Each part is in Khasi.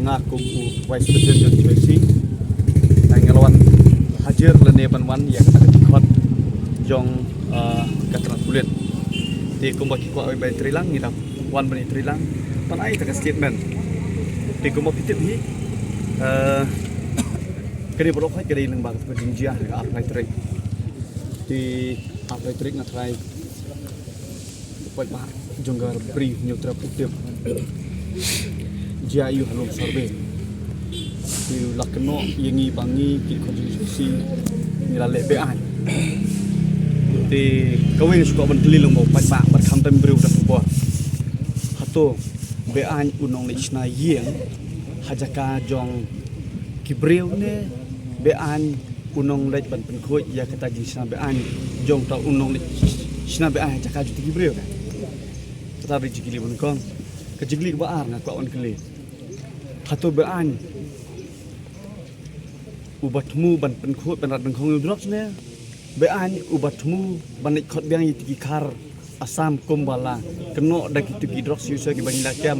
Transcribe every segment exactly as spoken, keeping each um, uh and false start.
Nga kum u Vice President jong H Y C, nga la wan hajir lane ban wan ïa ka dkhot jong, ah, ka tnat pulit. Te kumba ki kwah ban trei lang, ngi da wan ban trei lang, ban ai ta ka statement. Te kumba phi tip hi, eh, ka dei baroh ka dei lyngba ka jingjia ha ka arphew lai tarik. Te arphew lai tarik nga trai, u paidbah jong ka Ri Hynñiewtrep u tip. Jia ïa u ha Lumsurvey. Te u la kynnoh ïa ngi ba ngi ki dkhot jong H Y C ngi la leh be-aiñ. Te kawei nga shu kwah ban kylli lyngba u paidbah bad khamtam briew da khubor. Hato be-aiñ u nongleit shna ïing ha jaka jong ki briew ne be-aiñ u nongleit ban pynkhuid ïa kata jingshna be-aiñ jong uta u nongleit shna be-aiñ ha jaka jong uta ki briew ne? Kata dei jingkylli ba nyngkong. Ka jingkylli kaba ar nga kwah ban kylli, hato be-aiñ uba thmu ban pynkhuid ban rat dyngkhong ïa u drugs ne be-aiñ uba thmu ban leit khot biang ïa ki khar Assam kumba la kynnoh da kito ki drugs user kiba ngi la kem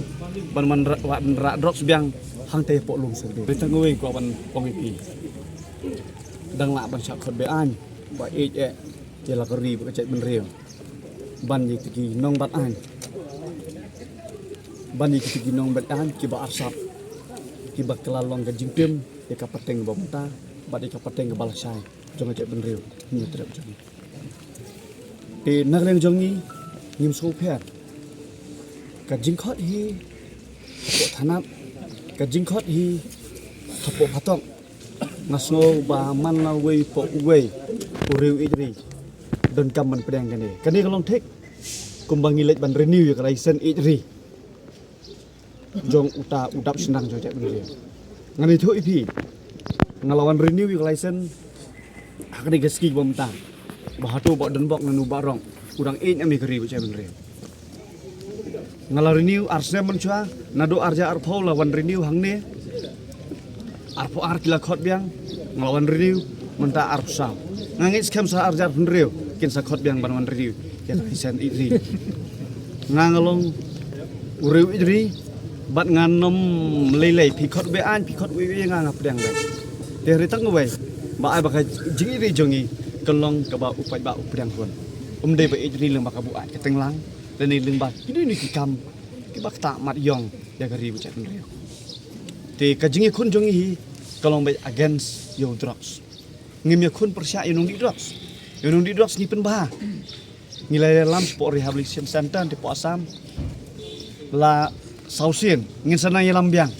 ban wan ra-, wan rah drugs biang hangta hapoh Lumsurvey? Te tang kawei kwah ban ong ïa phi, dang lah ban shah khot be-aiñ ba ïeit eh ïa la ka ri bad ka jaitbynriew ban ïa kito ki nongbat aiñ, ban ïa kito ki nongbat aiñ kiba arsap, kiba kylla long ka jingtim ïa ka pateng ba mynta bad ïa ka pateng kaba lashai jong ka jaitbynriew Hynñiewtrep jong ngi. Te na ka liang jong ngi ngim sngewpher. Ka jingkhot hi hapoh thanat, ka jingkhot hi hapoh phatok. Nga sngew ba man la wei hapoh uwei u riew ïeit ri donkam ban pdiang kane. Kane ka long thik kumba ngi leit ban renew ïa ka license ïeit ri jong uta u dap shynrang jong jaitbynriew. Ngan ïathuh ïa phi, nga la wan renew ïa ka license ha kane ka sngi ba mynta, ba hato Bah Donbok ne u Bah Rong u dang ïeit ne em ïa ka ri bad jaitbynriew. Nga la renew ar snem mynshuwa, naduh ar hajar arphew la wan renew hangne. Arphew ar ki la khot biang, nga la wan renew, mynta arphew saw. Nga ngeit skhem sa ar hajar hynriew kin sa khot biang ban wan renew ïa ka license ïeit ri. Nga nga long u riew ïeit ri bad ngan ym lei lei, phi khot be-aiñ, phi khot uei uei, nga nga pdiang beit. Te hynrei tang kawei, ba ai ba ka jingïeit ri jong ngi ka long kaba u paidbah u pdiang hun. Um dei ba ïeit ri lyngba ka buaid ka tenglang, lane lyngba kino kino ki kam kiba ktah mat ïong ïa ka ri bad jaitbynriew. Te ka jingïakhun jong ngi hi ka long beit against ïa u drugs. Ngim ïakhun pyrshah ïa u nongdih drugs. Ïa u nongdih drugs ngi pynbha. Ngi la ïalam shapoh rehabilitation center hapoh Assam la saw sien, ngin sa nang ïalam biang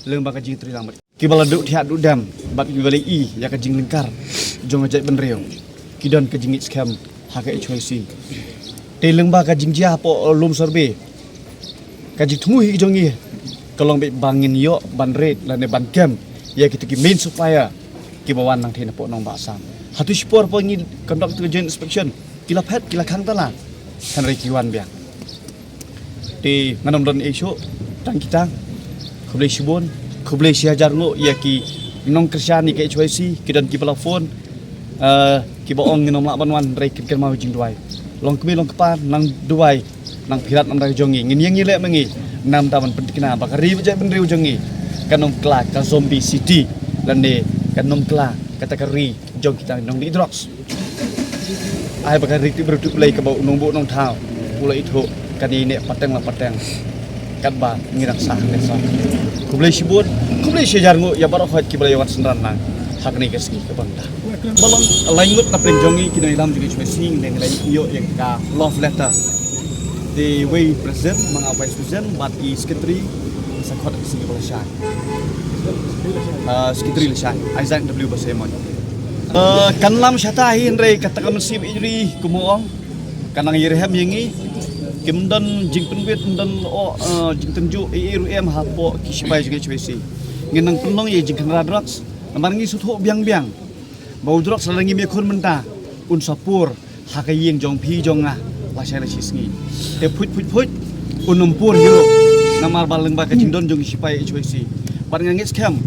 lyngba ka jingïatreilang bad kiba la duh thiah duh dem bad kiba la ïohi ïa ka jinglyngkar jong ka jaitbynriew. Ki don ka jingngeit skhem ha ka H Y C. Te lyngba ka jingjia hapoh Lumsurvey, ka jingthmu hi jong ngi ka long beit ba ngin ïoh ban raid lane ban kem ïa kito ki main supplier kiba wan nangthie napoh nongbah Assam. Hato shipor hapoh ngi conduct ïa ka joint inspection, ki la phet, ki la khang tala, hynrei ki wan biang. Te ngan ym don ei shuh, tang kita. Khublei shibun, khublei shihajar nguh ïa ki nongkyrshan ïa ka H Y C, ki don kiba la phone, eh, kiba ong ngin ym lah ban wan hynrei kin kynmaw jingduwai. Long kmie long kpa, nang duwai, nang phirat namar jong ngi. Ngin ïeng ïaleh ma ngi namar ban pynthikna ba ka ri bad jaitbynriew jong ngi kan ym kylla ka zombie city lane kan ym kylla kata ka ri jong kita nongdih drugs. Ai ba ka ri tip briew tip Blei kaba u nongbuh nongthaw u la ithuh, kan ïaineh pateng la pateng katba ngi dang sah ne sah. Khublei shibun, khublei shihajar nguh ïa baroh kiba la ïa wan synran lang ha kane ka sngi kaba mynta. Ba long lai ngut na pdeng jong ngi ki nongïalam jong ngi, shu sngi ngi la ïoh ïa ka love letter. Te wei president, ma nga vice president bad i secretary, sa khot ka sngi ba la shai. Ah, secretary la shai, Isaac W Basaïawmoit. Ah, kan lam shata hi hynrei kata ka mynsiem ïeit ri kumba ong, kan nang ïarem ïa ngi. Kim don jingpynbit, ym don, oh, ah, jingtynjuh ei ei ruh em hapoh ki shipai jong ka H Y C. Ngin nang pynlong ïa jingkhynra drugs namar ngi sngewthuh biang biang ba u drugs lada ngim ïakhun mynta un sa pur ha ka ïing jong phi jong nga lashai lashisngi. Te phuit phuit phuit un ym pur hi ruh namar ba lyngba ka jingdon jong ki shipai H Y C. Bad nga ngeit skhem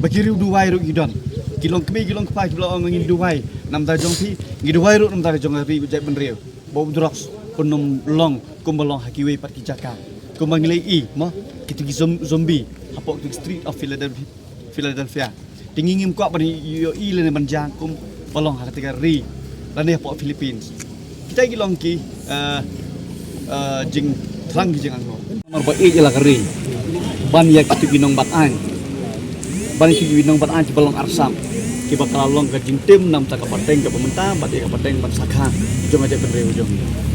ba ki riew duwai ruh ki don, ki longkmie ki longkpa kiba la ong ngin duwai namar jong phi, ngi duwai ruh namar jong ka ri bad jaitbynriew ba u drugs un ym long kumba long ha kiwei pat ki jaka. Kumba ngi la ïohi mo, Kito ki zom- zombie hapoh kito ki street of Philadelphia, Philadelphia. Te ngi ngim kwah ban ïohi lane ban jia kum ba long ha kata ka ri lane hapoh Philippines. Kita ki long ki, eh, eh, jingthrang ki jingangnud. Namar ba ïeit ïa la ka ri ban ïa kito ki nongbat aiñ, ban ïa kito ki nongbat aiñ kiba long arsap, kiba ka la long ka jingtim na ka bynta ka bynta bad ïa ka bynta ban sakha jong ka jaitbynriew jong ngi.